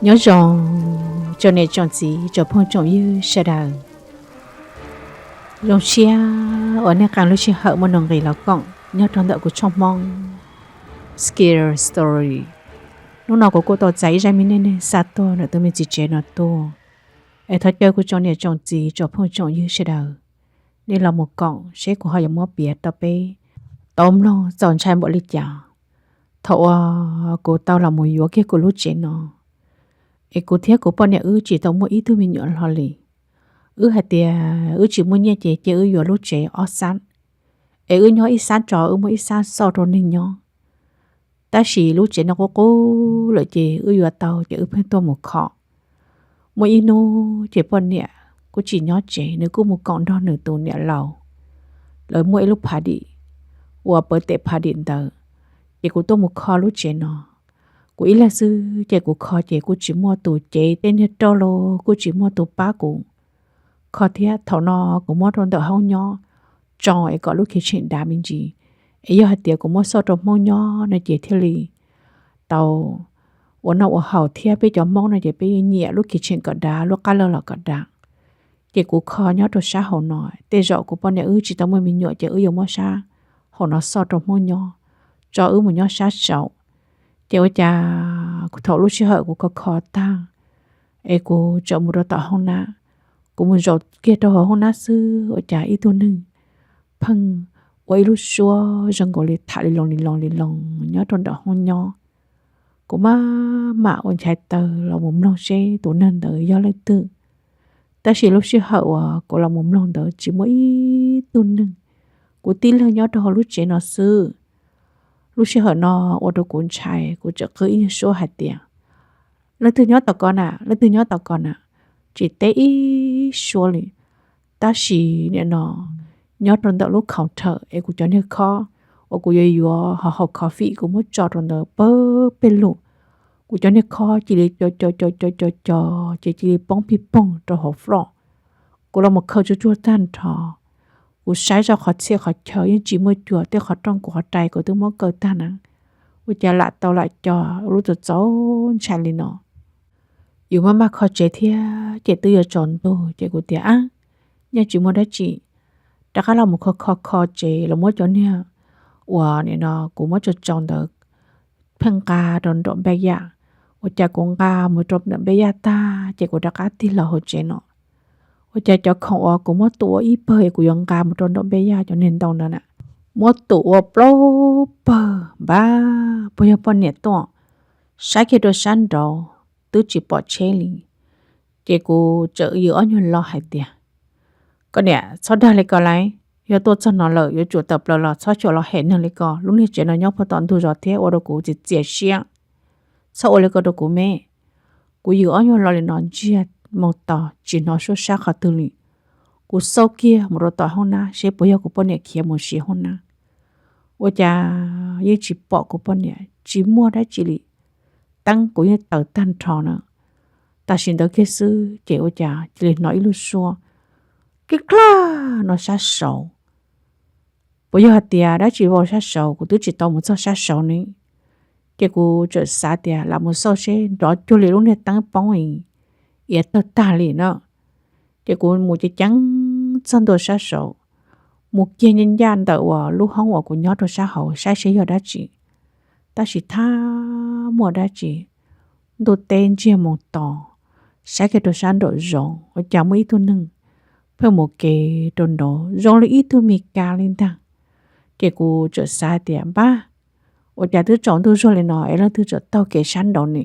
Nyob zoo tsoom niam tsoom txiv tsoom phooj tsoom ywg sawv daws. Zoo siab uas nej qee lub sij hawm muaj nuj nqis los koom nyob rau ntawm kuv tshooj Hmoob Scary Story. Hnub no kuv kuj tau txais ib zaj me neej neeg xa tuaj ntawm tus me txiv tsev no tuaj, es thov caw kuv tsoom niam tsoom txiv tsoom phooj tsoom ywg sawv daws, nej los mus koom seb kuv ho yuav muab piav rau peb tau mloog txaus ntshai npaum li cas. Thaum uas kuv tau los mus yuav kiag kuv lub tsev no, es kuv thiab kuv poj niam wb tsis tau muaj ib tug me nyuam hlo li. Wb hais tias wb tsis muaj nyiaj ces cia wb yuav lub tsev ob xab, es wb nyob ib xab tso wb muab ib xab xoj rau neeg nyob. Tab sis lub tsev no qub qub lawm ces wb yuav tau ces wb pheej tuaj mus kho. Muaj ib hnub ces poj niam kuj tsis nyob tsev, nws kuj mus koom nrog nws tus niam laus, lawv muaj ib lub phav dim uas pawv tes phav dim ntawd. Ces kuv tuaj mus kho lub tsev no, kuv ib leeg xwb ces kuv kho ces kuj tsis muaj tus cev tej niag roj los kuj tsis muaj tus pab kuv kho thiab. Thaum no kuv muab rau ntawm hoob nyob tsoo es kom lub kitchen dav me ntsis, es yog hais tias kuv muab xoj rau Hmoob nyob no ces thiaj li tau ua noj ua haus thiab. Peb cov Hmoob no ces peb nyiam lub kitchen kom dav, lub qab lawj los kom dav. Ces kuv kho nyob rau sab hauv no, tej zaum kuv poj niam wb tsis tau muaj me nyuam ces wb yuav muab sab hauv no xoj rau Hmoob nyob, tso wb mus nyob sab saud. Ces ua cas thaum lub sij hawm kuv kho kho tag, es kuv txawm mus rau tom hoob nab. Kuv mus zaum kiag rau hauv hoob nab xwb ua cas ib tug neeg pheej ua ib lub suab zoo nkaus li tham li loo li loo li loo nyob rau nram hoob nyob. Kuv maj mam ua nchaiv taw los mus mloog seb tus neeg ntawd yog leej twg. Tab sis lub sij hawm uas kuv los mus mloog ntawd tsis muaj ib tug neeg, kuv tib leeg nyob rau hauv lub tsev no xwb. Lub sij hawm no ua rau kuv ntshai, kuv txawm qw ib nyuag suab hais tias, leej twg nyob tom ko na, leej twg nyob tom ko na? Tsis teb ib suab li. Tab sis nim no nyob rau ntawm lub counter es kuv cov niag khob uas kuv yuav yuav ho haus coffee kuv muab tso rau ntawd pawg peg lug, kuv cov niag khob cia li co co co co co co ces cia li poob pig poog rau hauv floor. Kuv los mus khaws tsuag tsuag tag nrho, kuv saib zoj qhov txhia qhov chaw yeej tsis muaj cua, tej qhov rooj kuv qhov rais kuv twb muab kaw tag na, ua cas lam tau lam co lub txaus txaus ntshai li no. Yus maj maj kho tsev thiab ces twb yuav tsaus ntuj ces kuv tias, ab, yeej tsis muaj dab tsi, rov qab los mus kho kho kho tsev los muab cov niag uas nim no kuv muab tso tsau ntawd pheej nqa rau nraum npej yaj. Ua cas kuv nqa mus rau nraum npej yaj tag ces kuv rov qab tig los hauv tsev no, ua cas cov khoom uas kuv muab tum ua ib pawg es kuv yuav nqa mus rau nraum npej yaj cov niag ntoo ntawd na, muab tum ua plaub pawg npab, puas yog poj niam tuaj? Saib kiag rau sab nraud twb tsis pom tsheb li. Ces kuv txawm yws ob nyuag lo hais tias, koj niam, txhob dag li ko lauj, yog tuaj txog no lawm yuav tsum tawm plaws los, txhob xyaum los hem neeg li ko, lub niag tsev no nyob puag tom ntug zos thiab ua rau kuv txias txias siab, txhob ua li ko rau kuv me. Kuv yws ob nyuag lo li no ntsiag moo to tsis hnov suab sab qhov twg li. Kuv xauj kiag mus rau tom hoob nab seb puas yog kuv poj niam khiav mus siv hoob nab. Ua cas yeej tsis pom kuv poj niam, tsis muaj dab tsi li. Teeb kuv yeej taws tag nrho na. Tam sim ntawd kiag xwb ces ua cas cia li hnov ib lub suab kig klaj no sab saud. Puas yog hais tias dab tsi vau sab saud, kuv twb tsis tau mus txog sab saud ne. Ces kuv txawm xav tias lam mus xauj seb, nrov cuag li lub niag teeb poob iav tawg tag li na. Ces kuv mus ceev ceev txog ntua sab saud, mus kiag ncaj ncaj ntawm uas lub hoob uas kuv nyob rau sab hauv saib seb yog dab tsi. Tab sis thab muaj dab tsi, ntuj teb ntsiag moo to, saib kiag rau sab nraum zoov ua cas muaj ib tug neeg pheej mus kev rau nraud zoo li ib tug Mes Kas li ntag. Ces kuv txawm xav tias npab, ua cas twb tsaus ntuj zuag li no es leej twg txawm taug kev sab nraud ni?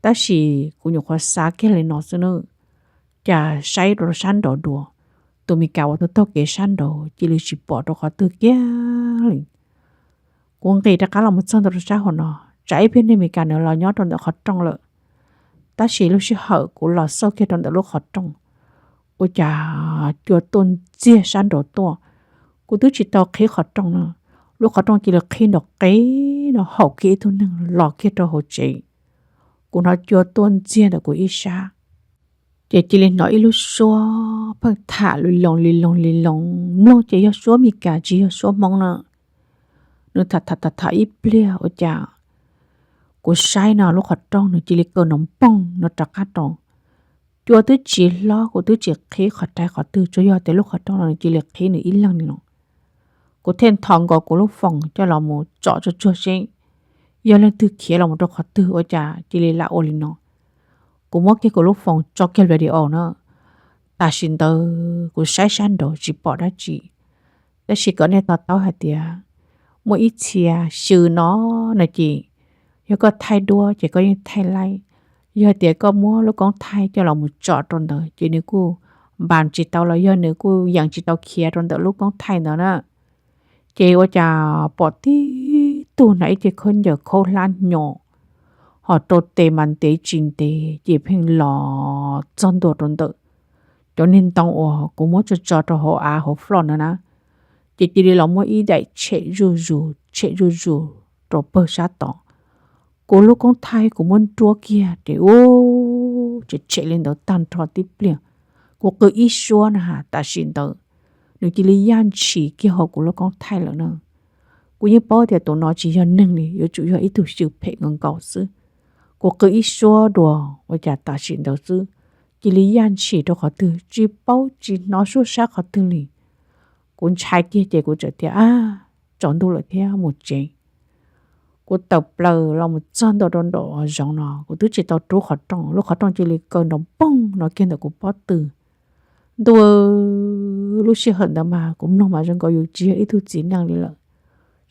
Tab sis kuv nyuam qhuav xav kiag li no xwb na, cas saib rau sab nraud dua, tus Mes Kas uas taug taug kev sab nraud cia li tsis pom rau qhov twg kiag li. Kuv nqis rov qab los mus txog ntawm rau sab hauv no, tsam ib pliag niag Mes Kas nws los nyob rau ntawm qhov rooj lawm. Tab sis lub sij hawm kuv los xauj kiag rau ntawm lub qhov rooj, ua cas cua tuaj ntxiag sab nraud tuaj. Kuv twb tsis tau qhib qhov rooj no, lub qhov rooj cia li qhib nrov qeb no haum kiag ib tug neeg los kiag rau hauv tsev. Kuv hnov cua tuaj ntxiag ntawm kuv ib sab, ces cia li hnov ib lub suab pheej tham li loos li loos li loos, mloog ces yog suab Mes Kas tsis yog suab Hmoob na. Nws tham tham tham tham ib pliag ua cas Kuv saib no lub qhov rooj nws cia li kaw nrov npoog no rov qab rau. Cua twb tsis hlob, kuv twb tsis qhib qhov rai qhov twg, tsuas yog tias lub qhov rooj no nws cia li qhib nws ib leeg li no. Kuv thiaj nthos nkaus kuv lub foos coj los mus tsom tsuag tsuag seb yog leej twg khiav los mus rau qhov twg ua cas cia li lam ua li no. Kuv muab kiag kuv lub foos tso kiag video na. Tam sim ntawd kuv saib sab nraud tsis pom dab tsi, tab sis kom nej to taub hais tias muaj ib txhia xyw no no ces yog koj thaij duab ces koj yeej thaij laib. Yog tias koj muab lub koob thaij coj los mus tsom rau ntawd ces nws kuj npas tsis tau los yog nws kuj yees tsis tau khiav rau ntawm lub koob thaij ntawd na. Ces ua cas pom tib tug hnav ib ce khaub ncaws khaub hlab hnyo, ho rau tes mas ntev tsis ntev ces pheej los txog ntua rau ntawm cov niag ntoo uas kuv muab tso tso rau hauv av hauv floj no na. Ces cia li los muab ib daim tshem zuj zus tshem zuj zus rau pawg sab tod. Kuv lub koob thaij kuv muab nruab kiag ces ub, tshem tshem li ntawd tag nrho tib pliag. Kuv qw ib suab na has tam sim ntawd nws cia li yaj ntshis kiag hauv kuv lub koob thaij lawm na. Kuv yeej paub tias tus no tsis yog neeg li, yuav tsum yog ib tug xyw phem nkaus nkaus xwb. Kuv qw ib suab dua ua cas tam sim ntawd xwb cia li yaj ntshis rau qhov twg tsis paub tsis hnov suab sab qhov twg li. Kuv ntshai kiag ces kuv txawm tias, ab, tsaus ntuj lawm thiab mus tsev. Kuv tawm plaws los mus txog ntua rau nraum zoov no kuv twb tsis tau rub qhov rooj, lub qhov rooj cia li kaw nrov npoog no kiag ntawm kuv pob tw. Ntuj, lub sij hawm ntawd mas kuv mloog mas zoo nkaus yus tsis yog ib tug txiv neej li lawm,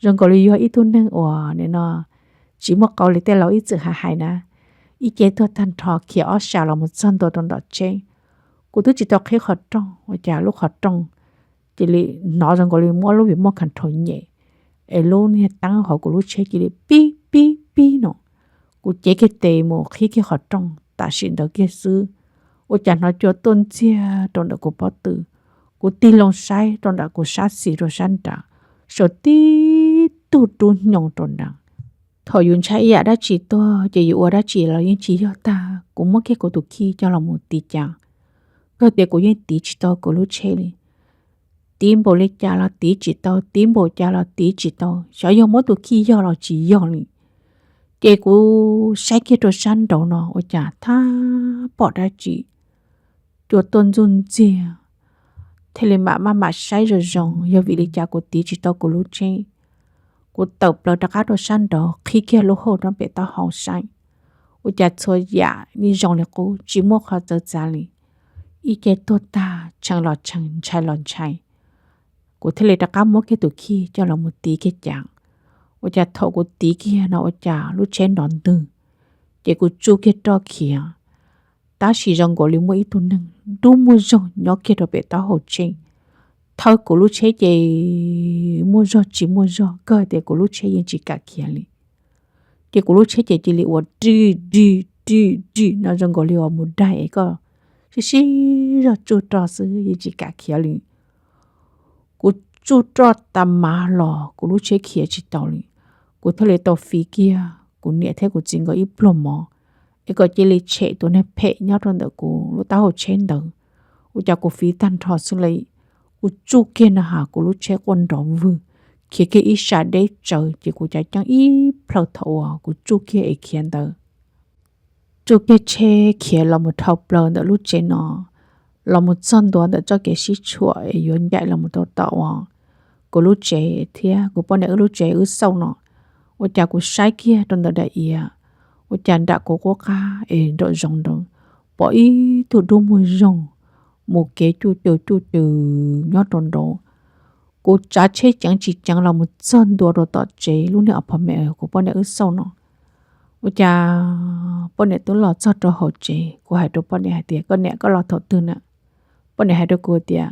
zoo nkaus li yog ib tug neeg uas nim no tsis muaj qau li tej laus ib txwm hais hais na. Ib ce tuag tag nrho khiav ob sab los mus txog ntua rau nram tsheb. Kuv twb tsis tau qhib qhov rooj ua cas lub qhov rooj cia li hnov zoo nkaus li muab lub vim muaj khav nrhaus nyem, es lub niag teeb hauv kuv lub tsheb cia li pib pib pib no. Kuv cev kiag tes mus qhib kiag qhov rooj tam sim ntawd kiag xwb, ua cas hnov cua tuaj ntxiag rau ntawm kuv pob tw. Kuv tig loo saib rau nram kuv sab xis rau sab nrad, saum tib tug dub nyoos rau nrad. Thaum yus ntshai ib yam dab tsi tuaj ces yus ua dab tsi los yeej tsis yog tag. Kuv muab kiag kuv tus khij coj los mus tiv cas, kawg tias kuv yeej tiv tsis tau kuv lub tsheb li. Tiv npaum li cas los tiv tsis tau, tiv npaum cas los tiv tsis tau, xyov yog muab tus khij yog los tsis yog li. Ces kuv saib kiag rau sab nraud no ua cas thab pom dab tsi cua tuaj ntxuj ntxiag, thiaj li mam maj mam saib zoo zoo yog vim li cas kuv tiv tsis tau kuv lub tsheb. Kuv tawm plaws rov qab rau sab nraud qhib kiag lub hauj rau pem taub hau saib, ua cas txhua yam yeej zoo li qub tsis muaj qhov txawv txav li. Ib ce tuag tag tshee los tshee ntshai los ntshai. Kuv thiaj li rov qab muab kiag tus khij coj los mus tiv kiag cas, ua cas thaum kuv tiv kiag no ua cas lub tsheb nrov ntwg, ces kuv tsuj kiag roj khiav. Tab sis zoo nkaus li muaj ib tug neeg dub muag zog nyob kiag rau pem taub hau tsheb, thawb kuv lub tsheb ces muaj zog tsis muaj zog kawg tias kuv lub tsheb yeej tsis kam khiav li. Ces kuv lub tsheb ces cia li ua ri ri ri ri no zoo nkaus li uas mus daig es koj sib sib zog tsuj roj xwb yeej tsis kam khiav li. Kuv tsuj roj tas mas los kuv lub tsheb khiav tsis tau li. Kuv thiaj li tau fiv kiag kuv niam thiab kuv txiv nkawd ib pluag mov, es kom cia li tshem tus neeg phem nyob rau ntawm kuv lub taub hau tsheb ntawd. Ua cas kuv fiv tag nrho xwb li, kuv tsuj kiag no has kuv lub tsheb quaj nrov vwg, khiav kiag ib sab deb tsawv ces kuv cav ceeb ib plhaw thaum uas kuv tsuj kiag es khiav ntawd. Tsuj kiag tsheb khiav los mus dhau plaws ntawm lub tsev no, los mus txog ntua ntawm txoj kev sib tshuam es yuav ncaim los mus rau tom uas kuv lub tsev thiab kuv poj niam wb lub tsev wb xauj no. Ua cas kuv saib kiag rau ntawm daim iav, ua cas nram kuv qub qab es nraum zoov nraud pom ib tug dub muag zog mus kev cuj caws cuj caws nyob rau nraud. Kuv tsav tsheb ceev tsis ceev los mus txog ntua rau tom tsev lub niag apartment kuv poj niam wb xauj no. Ua cas poj niam twb los txog rau hauv tsev, kuv hais rau poj niam hais tias, koj niam, koj los thaum twg na? Poj niam hais rau kuv tias,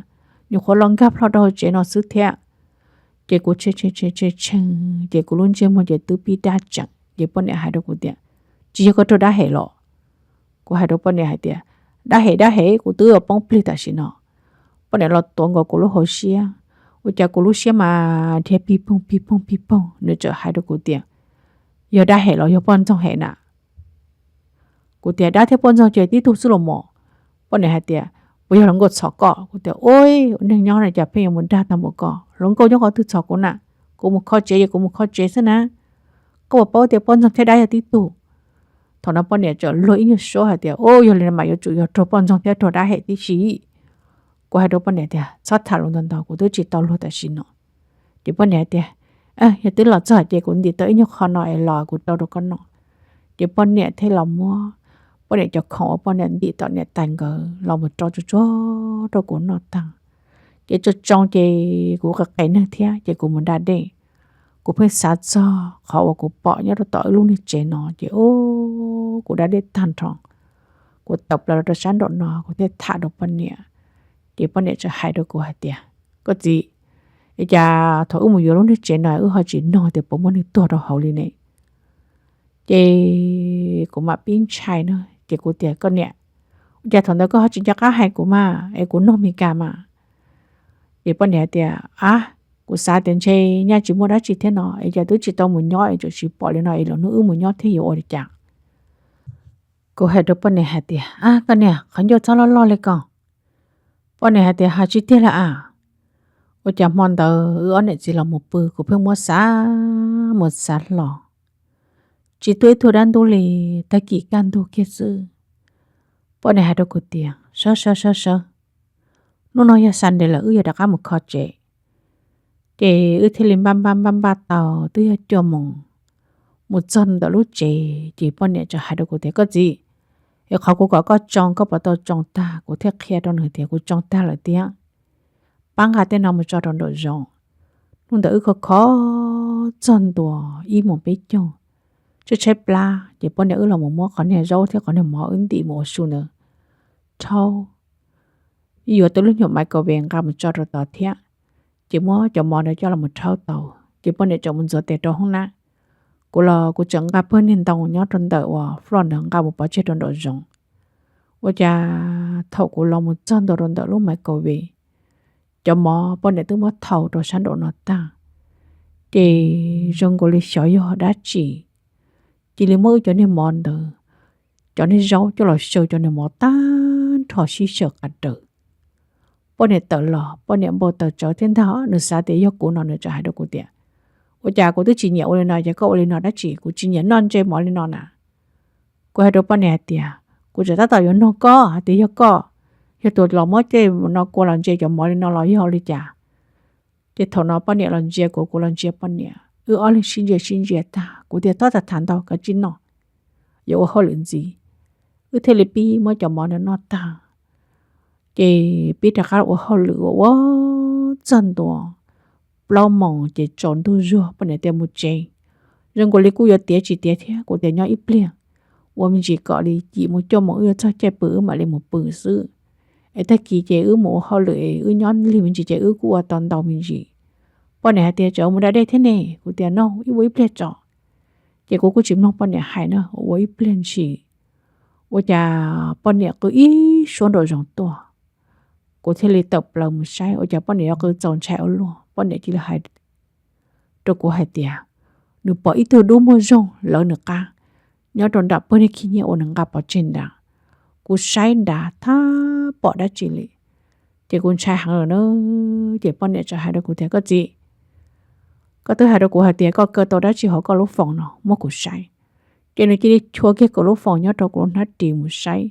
nyuam qhuav los nkag plho rau hauv tsev no xwb thiab. Ces kuv tshee tshee tshee tshee, ces kuv lub ntsej muag ces twb pib daj tseem, ces poj niam hais rau kuv tias, tsis yog koj raug dab hem los? Kuv hais rau poj niam hais tias, dab hem dab hem, kuv twb yuav poob plig tam sim no. Poj niam los tuav nkaus kuv lub hauv siab, ua cas kuv lub siab mas dhia pig poog pig poog pig poog, nws txawm hais rau kuv tias, yog dab hem los yog poj ntxoog hem na? Kuv tias, dab thiab poj ntxoog ces tib tug xwb los mas. Poj niam hais tias, puas yog hluas nkauj txhom koj? Kuv tias, ua neeg nyob no cas pheej yuav mus dag tag npaum ko, hluas nkauj nyob qhov twg txhom kuv na? Kuv mus kho tsev ces kuv mus kho tsev xwb na. koj puas paub tias poj ntxoog thiab dab yog tib tug? Thaum no poj niam txawm luag ib nyuag suab hais tias, Ub, yog li no mas yuav tsum yog raug poj ntxoog thiab raug dab hem tib si. Kuv hais rau poj niam tias, Txhob tham lus ntau ntau, kuv twb tsis tau luag tam sim no. Ces poj niam hais tias, Yog twb los txog ces kuv ntim tau ib nyuag qho no es los kuv rau rau koj noj. Ces poj niam thiaj los muab poj niam cov khoom uas poj niam ntim tom niam tais nkawd los mus rau tsuag tsuag rau kuv noj tag. Ces tsoo tsoo ces kuv qis qis neeg thiab ces kuv mus da dej. Kuv pheej xav txog qhov uas kuv pom nyob rau tom wb lub niag tsev no ces, ub, kuv da dej tag nrho. Kuv tawm plaws los rau sab nraum no kuv thiaj tham rau poj niam. Ces poj niam txawm hais rau kuv hais tias, Koj txiv, es cas thaum wb mus yuav lub niag tsev no wb ho tsis nug tias puas muaj neeg tuag rau hauv li ne? Ces kuv mam pib ntshai na ces kuv tias, Koj niam, ua cas thaum ntawd koj ho tsis nco qab hais kuv mas es kuv nug Mes Kas mas? Ces poj niam hais tias, Ab, kuv xav tias ntshe nyaj tsis muaj dab tsi thiab no es cas twb tsis tau mus nyob es txawm sis pom li no es lwm hnub wb mus nyob thiab yuav ua li cas? Kuv hais rau poj niam hais tias, Ab, koj niam, qhov ncauj txhob loj loj li ko. Poj niam hais tias, Hais tsis tiag lawm as. Ua cas hmo ntawd wb ob niam txiv los mus pw kuv pheej muab xav mus xav los, tsis tuaj ib tug dab ntub li, tag kis kaj ntug kiag xwb. Poj niam hais rau kuv tias, Sawv sawv sawv sawv, hnub no yog Sunday lawm wb yuav rov qab mus kho tsev. Ces wb thiaj li npaj npaj npaj npaj tau twb yog cuaj moos mus txog ntawm lub tsev ces poj niam txawm hais rau kuv tias, Koj txiv, es qhov kuv kom koj tsoo koj puas tau tsoo tag? Kuv thiaj qhia rau nws tias kuv tsoo tag lawm tiag. Pab nqa tej no mus tso rau nraum zoov. Hnub ntawd wb kho kho txog ntua ib moos peb caug, tshaib tshaib plab ces poj niam wb los mus muab qhov niag zaub thiab qhov niag mov wb ntim mus ua su ntawd rhaub, yuav tau lub nyuag microwave nqa mus tso rau tod thiab. Ces muab cov mov ntawd coj los rhaub tau ces poj niam txawm mus ntxuav tes rau hoob nab. Kuv los kuv tseem nqa pawg niag ntoo nyob rau ntawm uas floor ntawd nqa mus pov tseg rau nraum zoov. Ua cas thaum kuv los mus txog ntua rau ntawm lub microwave, cov mov poj niam twb muab thau rau sab nraum no tag, ces zoo nkaus li xyov yog dab tsi, cia li muab wb cov niag mov ntawd, cov niag zaub coj los xyaw cov niag mov tag nrho sib xyaw qas raws. Poj niam tawm los poj niam npau taws tsawv thiab ntag, nws xav tias yog kuv no nws txawm hais rau kuv tias, Ua cas kuv twb tsis nyiam ua li no ces koj ua li no dab tsi? Kuv tsis nyiam noj ntse mov li no na. Kuv hais rau poj niam hais tias, Kuv tseem tab tom yuav nug koj hais tias yog koj yog tus los muab tej no kua los ntse cov mov li no los yog li cas? Ces thaum no poj niam los ntsia kuv, kuv los ntsia poj niam, wb ob leeg sib ntsia sib ntsia tag kuv tias, Txhob tham tham ntau, kav tsij noj, yuav ua hauj lwm ntxiv. Wb thiaj li pib muab cov mov no noj tag, ces pib rov qab ua hauj lwm ua ua txog ntua plaub moos ces tsaus ntuj zuag poj niam tias mus tsev. Zoo nkaus li kuj yuav tiav tsis tiav thiab, kuv tias nyob ib pliag, ua me ntsis kom li cim mus cuaj moos wb yuav txog caij pw wb mam li mus pw xwb. Es tag kis ces wb mus ua hauj lwm es wb nyob lig me ntsis ces wb kuj ua tau ntau me ntsis. Poj niam hais tias, Tseem mus da dej thiab ne? Kuv tias, No, wb ua ib pliag tso. Ces kuv kuj tsis mloog poj niam hais na, ua ib pliag ntshis, ua cas poj niam qw ib suab nraum zoov tuaj. Kuv thiaj li tawm plaws mus saib ua cas poj niam yuav qw txaus ntshai ua luaj. Poj niam cia li hais rau kuv hais tias, Nws pom ib tug dub muag zoog lawv nws qab nyob rau nram pawg niag khib nyiab uas nws nqa pov tseg nrad. Kuv saib nrad tab pom dab tsi li, ces kuv ntshai heev lawm na. Ces poj niam txawm hais rau kuv tias, Koj txiv, koj twb hais rau kuv hais tias koj kaw tau dab tsi hauv koj lub foos no, muab kuv saib. Ces nws cia li chua kiag kuv lub foos nyob rau kuv lub hnab ris mus saib.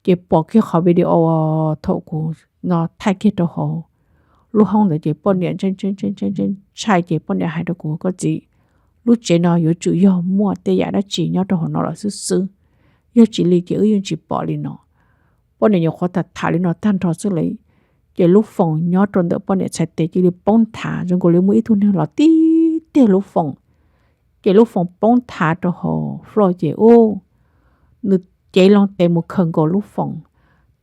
Ces pom kiag qhov video thaum kuv no thaij kiag rau hauv lub hoob ntawd ces poj niam ntshai ntshai ces poj niam hais rau kuv, Koj txiv, lub tsev no yuav tsum yog muaj tej yam dab tsi nyob rau hauv no lawm xwb xwb, yog tsis li ces wb yeej tsis pom li no. Poj niam nyuam qhuav tham tham li no tag nrho xwb li, ces lub foos nyob rau ntawm poj niam txhais tes cia li poob nthav zoo nkaus li muaj ib tug neeg los tib tiag lub foos. Ces lub foos poob nthav rau hauv floor ces ub, nws cev loo tes mus khaws nkaus lub foos,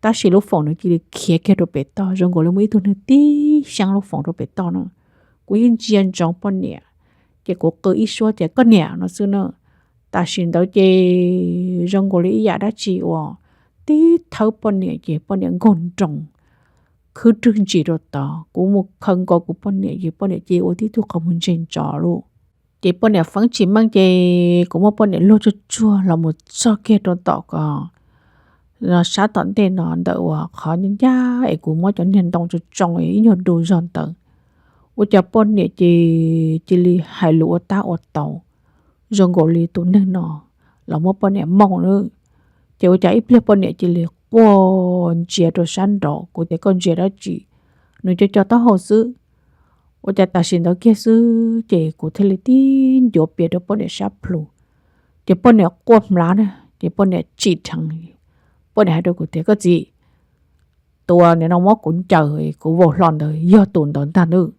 tab sis lub foos nws cia li khiav kiag rau pem toj zoo nkaus li muaj ib tug neeg tib xyeeb lub foos rau pem toj no. Kuv yeej ntsia ntsoov poj niam, ces kuv qw ib suab tias, Koj niam, no xwb na. Tam sim ntawd ces zoo nkaus li ib yam dab tsi uas tib thawb poj niam ces poj niam nkaug nroos khwb rwg ntsis rau tod. Kuv mus khaws nkaus kuv poj niam ces poj niam cia li ua tib tug qhov muag ntse ntsos lawm. Ces poj niam feeb tsis meej ces kuv muab poj niam luag tsuag tsuag los mus txog kiag rau tom ko sab tom ntej no ntawm uas qhov ncaj ncaj es kuv muab cov niag ntoo tsoo tsoo ib nyuag du zog ntawd. Ua cas poj niam ces cia li hais lus ua tab ua tau, zoo nkaus li tus neeg no los muab poj niam mooj na. Ces ua cas ib pliag poj niam cia li quaj ntsia rau sab nraud, kuv tias koj ntsia dab tsi? Nws co co taub hau xwb. Ua cas tam sim ntawd kiag xwb ces kuv thiaj li tib ncuav pias rau poj niam sab plhu, ces poj niam quaj hmlav na, ces poj niam tsim dheev, poj niam hais rau kuv tias koj txiv, tus uas nim no muab kuv ncaws kuv vau hlo ntawd yog tus ntawd ntag nawb.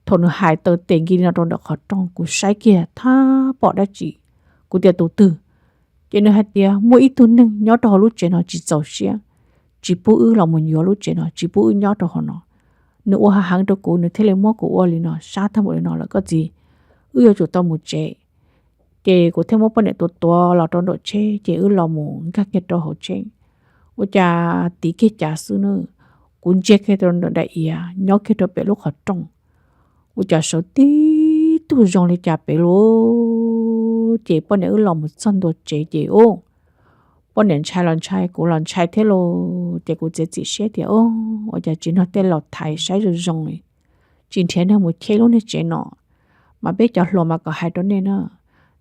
Thaum nws hais taw tes nki li no rau ntawm qhov rooj, kuv saib kiag tab pom dab tsi, kuv tias tus twg? Ces nws hais tias muaj ib tug neeg nyob rau hauv lub tsev no tsis txaus siab, tsis pub wb los mus yuav lub tsev no, tsis pub wb nyob rau hauv no. Nws ua hav heev rau kuv, nws thiaj li muab kuv ua li no sab tag npaum li no lawm koj txiv, wb yuav tsum tau mus tsev. Ces kuv thiaj muab poj niam tuav tuav los rau nraum tsheb ces wb los mus nkag kiag rau hauv tsheb. Ua cas tiv kiag cav xwb na, kuv ntsia kiag rau ntawm daim iav nyob kiag rau pem lub qhov rooj, ua cas sawv tib tug zoo li cas pem lauj. Ces poj niam wb los mus txog ntua tsev ces ub, poj niam ntshai los ntshai, kuv los ntshai thiab lauj. Ces kuv txiav txim siab tias ub, ua cas tsis nrog tej laus thaiv saib zoo zoo, tsis nrhiav neeg mus cheb lub niag tsev no. Mas peb cov hluas mas kom hais rau nej na,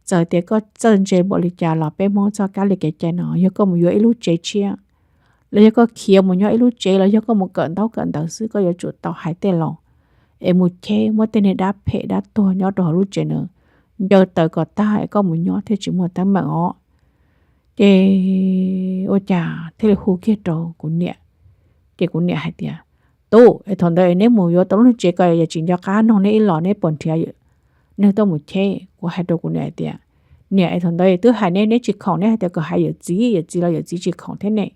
txawm tias koj txawj ntse npaum li cas los peb Hmoob txoj kab li kev cai no, yog koj mus yuav ib lub tsev tshiab, los yog koj khiav mus nyob ib lub tsev, los yog koj mus kawm ntaub kawm ntawv xwb, koj yuav tsum tau hais tej laus es mus cheb, muab tej niag dab phem dab tuag nyob rau hauv lub tsev na ncaws taws kom tag es koj mus nyob thiaj tsis muaj teeb meem os. Ces ua cas thiaj li hu kiag rau kuv niam. Ces kuv niam hais tias, tub, es thaum ntawd es neb mus yuav tau lub niag tsev ko es tsis nco qab noog neb ib los neb puas nrhiav neeg tuaj mus cheb? Kuv hais rau kuv niam hais tias, niam, es thaum ntawd twb hais neb, neb tsis khoom, neb hais tias kom hais yawm txiv, yawm txiv los yawm txiv tsis khoom thiab ne,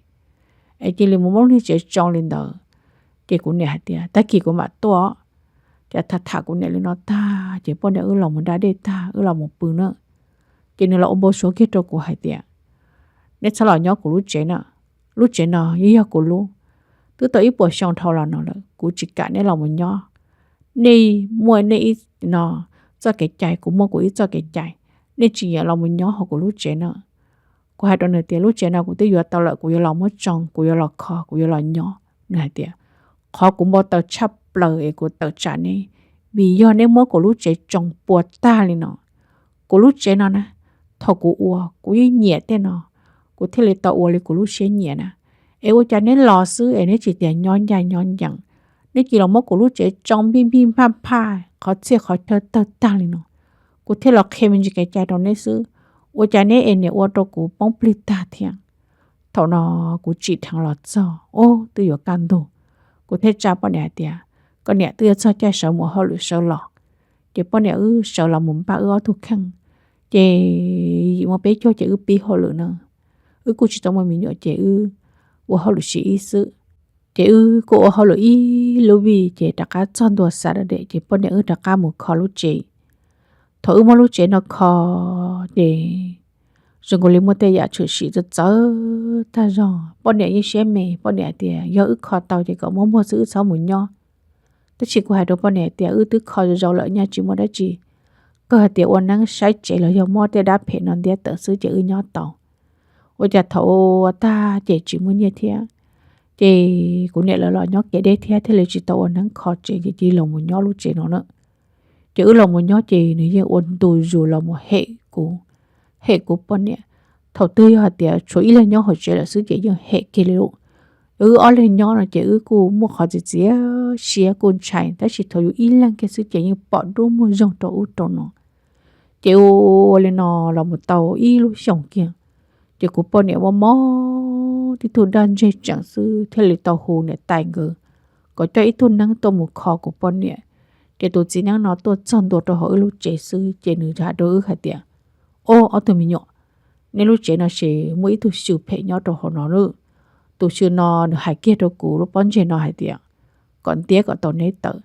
es cia li mus muab lub niag tsev tsoo li ntawd. Ces kuv niam hais tias tag kis kuv mam tuaj. Ces tham tham kuv niam li no tag ces poj niam wb los mus da dej tag wb los mus pw na. Ces nws los ua npau suav kiag rau kuv hais tias, neb txhob los nyob kuv lub tsev na, lub tsev no yeej yog kuv lub, twb tau ib puas xyoo dhau los no lawm, kuv tsis kam neb los mus nyob. Nej muaj nej ib no txoj kev cai, kuv muaj kuv ib txoj kev cai, nej tsis nyiam los mus nyob hauv kuv lub tsev na. Kuv hais rau nws tias lub tsev no kuv twb yuav tau lawm, kuv yuav los muab tsoo, kuv yuav los kho, kuv yuav los nyob. Nws hais tias, qhov kuv npau taws tshaj plaws es kuv tawm tsam neb, vim yog neb muab kuv lub tsev tsoo puas tag li no. Kuv lub tsev no na, thaum kuv ua kuv yeej nyiam tej no, kuv thiaj li tau ua li kuv lub siab nyiam na. Es ua cas neb los xwb es neb tsis tias nyob ncaj nyob ncees, neb cia li los muab kuv lub tsev tsoo npij npij nphaj nphaj qhov txhia qhov chaw tawg tag li no. Kuv thiaj los qhia me ntsis kev cai rau neb xwb, ua cas neb es niam ua rau kuv poob plig tag thiab. Thaum no kuv tsim dheev los txog, ub, twb yuav kaj ntug. Kuv thiaj tsa poj niam hais tias, koj niam, twb yuav txog caij sawv mus ua hauj lwm sawv los. Ces poj niam wb sawv los mus npaj wb ob tug kheej, ces yim muaj peb caug ces wb pib hauj lwm na. Wb kuj tsis tau muaj me nyuam ces wb ua hauj lwm siv ib xwb. Ces wb kuj ua hauj lwm ib lub vij ces rov qab txog ntua Saturday ces poj niam wb rov qab mus kho lub tsev. Thaum wb muab lub tsev no kho ces zoo nkaus li muaj tej yam tshwm sim txawv txawv tag zog. Poj niam yeej siab me, poj niam hais tias yog wb kho tau ces kom muab muag xwb, wb txhob mus nyob. Tab sis kuv hais rau poj niam tias wb twb kho zoo zoo lawm, nyaj tsis muaj dab tsi, kawg hais tias ua neeb saib tsev los yog muab tej dab phem no ntiab tawm xwb ces wb nyob tau. Ua cas thaum ua tag ces tsis muaj nyiaj thiab, ces kuv niam lawv los nyob kev deb thiab thiaj li tsis tau ua neeb kho tsev ces cia li los mus nyob lub tsev no na. Ces wb los mus nyob ces nws yeej ua ntu zus los mus hem kuv, hem kuv poj niam. Thaum twg yog hais tias tshuav ib leeg nyob hauv tsev lawm xwb ces yeej hem kiag li lawm. Wb ob leeg nyob no ces wb kuj muaj qhov txiav txiav siab kuj ntshai, tab sis thaum yus ib leeg kiag xwb ces yeej pom dub muag zoog rau ub rau no. Ces ua li no los mus tau ib lub xyoos kiag, ces kuv poj niam mob mob tib tug daj ntseg tseem xwb thiaj li tau hu niam tais nkawd kom coj ib tug neeb tuaj mus kho kuv poj niam. Ces tus txiv neeb no tuaj txog ntua rau hauv wb lub tsev xwb ces nws hais rau wb hais tias, o, ob tug me nyuam, nej lub tsev no ces muaj ib tug xyw phem nyob rau hauv no lawm. Tus xyw no nws hais kiag rau kuv lub pob ntseg no hais tias kom ntiab kom tau neb tawm.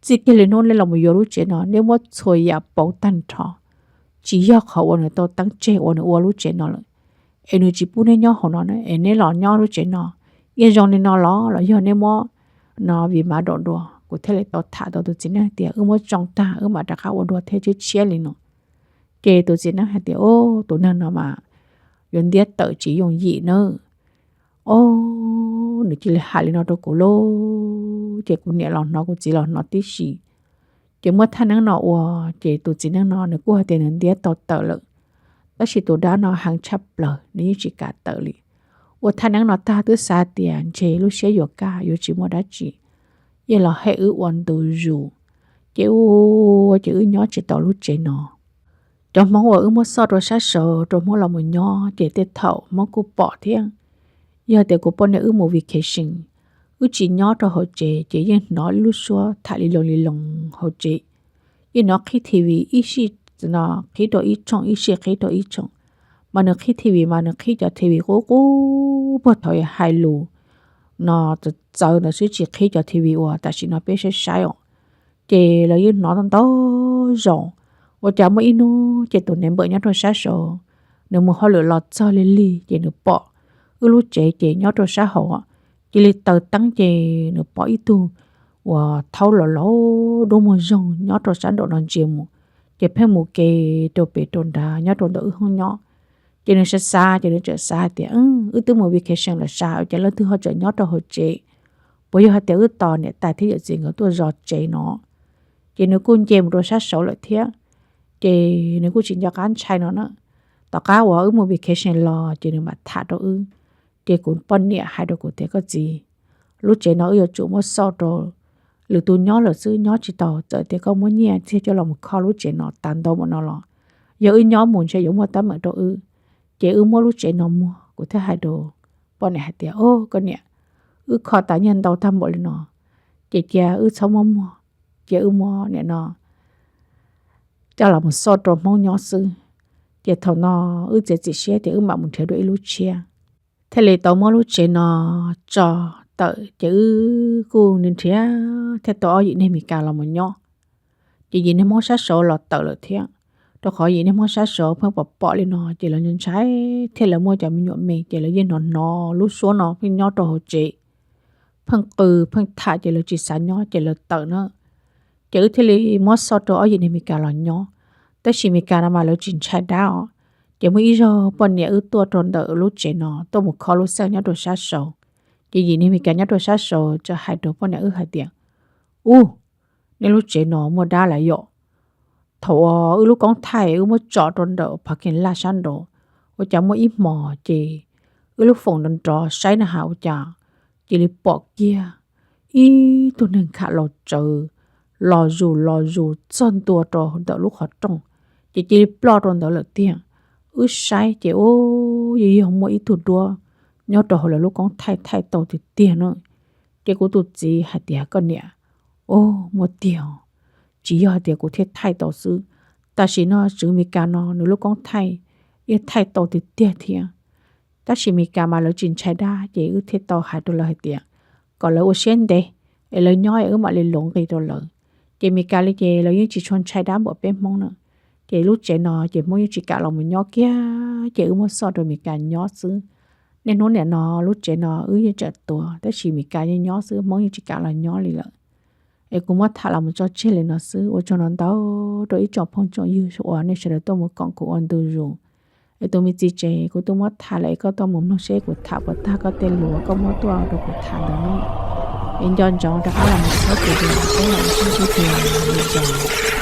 Txij kiag li hnub neb los mus yuav lub tsev no neb muab txhua yam pauv tag nrho, tsis yog qhov uas nws tau teeb tseg uas nws ua lub tsev no lawm, es nws tsis pub neb nyob hauv no na, es neb los nyob lub tsev no. Yeej zoo li no los los yog neb muab no vim mav daum dua? Kuv thiaj li tau tham tau tus txiv neeb tias wb muab tsoo tag wb mam rov qab ua dua thiab tshiab tshiab li no. Ces tus txiv neeb hais tias, o, tus neeg no mas yuav ntiab tawm tsis yooj yim nawb. O, nws cia li hais li no rau kuv lauj. Ces kuv niam los hnov kuv txiv los hnov tib si. Ces muab thaj neeb no ua, ces tus txiv neeb no nws kuj hais tias nws ntiab tau tawm lawm, tab sis tus dab no heev tshaj plaws nws yeej tsis kam tawm li. Ua thaj neeb no tag twb xav tias ntshe lub siab yuav kaj yuav tsis muaj dab tsi, yeej los hem wb ua ntu zus, ces ua ces wb nyob tsis tau lub tsev no. Cov Hmoob uas wb muab xauj rau sab saud rau Hmoob los mus nyob ces tej thaum Hmoob kuj pom thiab. Yog tias kuv poj niam wb mus vacation, wb tsis nyob rau hauv tsev ces yeej hnov ib lub suab tham li loos li loos hauv tsev. Yeej hnov qhib T V ib sij no qhib rau ib tshooj, ib sij qhib rau ib tshooj, mas nws qhib T V mas nws qhib cov T V qub qub puag thaum hais lus no txawv ntawd xwb, tsis qhib cov T V uas tam sim no peb saib saib os. Ces lawv yeej hnov ntau zaus. Ua cas muaj ib hnub ces tus neighbor nyob rau sab saud, nws mus hauj lwm los txog lig lig ces nws pom wb lub tsev ces nyob rau sab hauv, cia li taws teeb ces nws pom ib tug uas thaub los laus dub muag zog nyob rau sab nraum no ntsia mus, ces pheej mus ke rau pem rau nrad nyob rau ntawm wb hoob nyob. Ces nws xav xav ces nws txawm xav hais tias, wb twb mus vacation lawm sas, ua cas leej twg ho tseem nyob rau hauv tsev? Puas yog hais tias wb tos niam tais thiab yawm txiv nkawd tuaj zov tsev no? Ces nws kuj nce mus rau sab saud lawm thiab, ces nws kuj tsis nco qab ntshai no na. Tom qab uas wb mus vacation los ces nws mam tham rau wb. Ces kuv poj niam hais rau kuv tias, koj txiv, lub tsev no wb yuav tsum muab xauj rau lwm tus nyob lawm xwb, nyob tsis tau, txawm tias koj muab nyiaj txiag coj los mus kho lub tsev no tas ntau npaum no los, yog wb nyob mus ntshe yuav muaj teeb meem rau wb. Ces wb muab lub tsev no muag. Kuv thiaj hais rau poj niam hais tias, o, koj niam, wb kho tas nyiaj ntau tag npaum li no, ces cia wb txhob muab muag, cia wb muab nim no coj los mus xauj rau Hmoob nyob xwb. Ces thaum no wb txiav txim siab tias wb mam mus nrhiav dua ib lub tshiab. Thiaj li tau muab lub tsev no tso tawm ces wb kuj nrhiav thiaj tau ob yim neeg Meskas los mus nyob. Ces yim neeg Hmoob sab saud los tawm lawm thiab, rau qhov yim neeg Hmoob sab saud pheej pom pom li no ces lawv ntshai, thiab lawv muaj cov me nyuam me ces lawv yeej hnov hnov lub suab no pheej nyob rau hauv tsev, pheej qw pheej tham ces lawv tsis xav nyob ces lawv tawm na. Ces wb thiaj li muab xauj rau ob yim neeg Meskas los nyob. Tab sis Meskas no mas lawv tsis ntshai dab os. Ces muaj ib zaug poj niam wb tuaj rau ntawm lub tsev no tuaj mus kho lub xeej nyob rau sab saud, ces yim neeg Meskas nyob rau sab saud txawm hais rau poj niam wb hais tias, ub, nej lub tsev no muaj dab lawm yom. Thaum uas wb lub koob thaij wb muab tso rau ntawm parking lot sab nraud, ua cas muaj ib hmos ces wb lub foom nrov nrov saib na has ua cas cia li pom kiag ib tug neeg kham laus tsawv los zus los zus txog ntua rau ntawm lub qhov rooj, ces cia li ploj rau ntawd lawm tiag. Wb saib ces ub, yeej yog muaj ib tug duab nyob rau hauv lawv lub koob thaij thaij tau tiag tiag na. Ces kuv tus txiv hais tias, koj niam, ub, muaj tiag, tsis yog hais tias kuv thiaj thaij tau xwb. Tam sim no tswv Meskas no nws lub koob thaij yeej thaij tau tiag tiag thiab. Tab sis Meskas mas lawv tsis ntshai dab ces wb thiaj tau hais rau lawv hais tias kom lawv ua siab ntev es lawv nyob es wb mam li luv nqi rau lawv. Ces Meskas li ces lawv yeej tsis tshua ntshai dab npaum peb Hmoob na. Ces lub tsev no ces Hmoob yeej tsis kam los mus nyob kiag ces wb muab xauj rau Meskas nyob xwb. Niaj hnub nim no lub tsev no wb yeej tseem tuav tab sis Meskas yeej nyob xwb, Hmoob yeej tsis kam los nyob li lawm. Es kuv muab tham los mus tso tseg li no xwb, ua tsaug ntau ntau rau ib tsoom phooj tsoom ywg uas nej sawv daws tuaj mus koom kuv ua ntu zus. Es tus me txiv tsev, kuv twb muab tham lawm es koj tuaj mus mloog seb kuv tham puas tag koj tej lus uas koj muab tuaj rau kuv tham ntawd nawb. Es nco ntsoov rov qab los mus txhawb kuv tias peb los sib ntsib dua lwm zaus.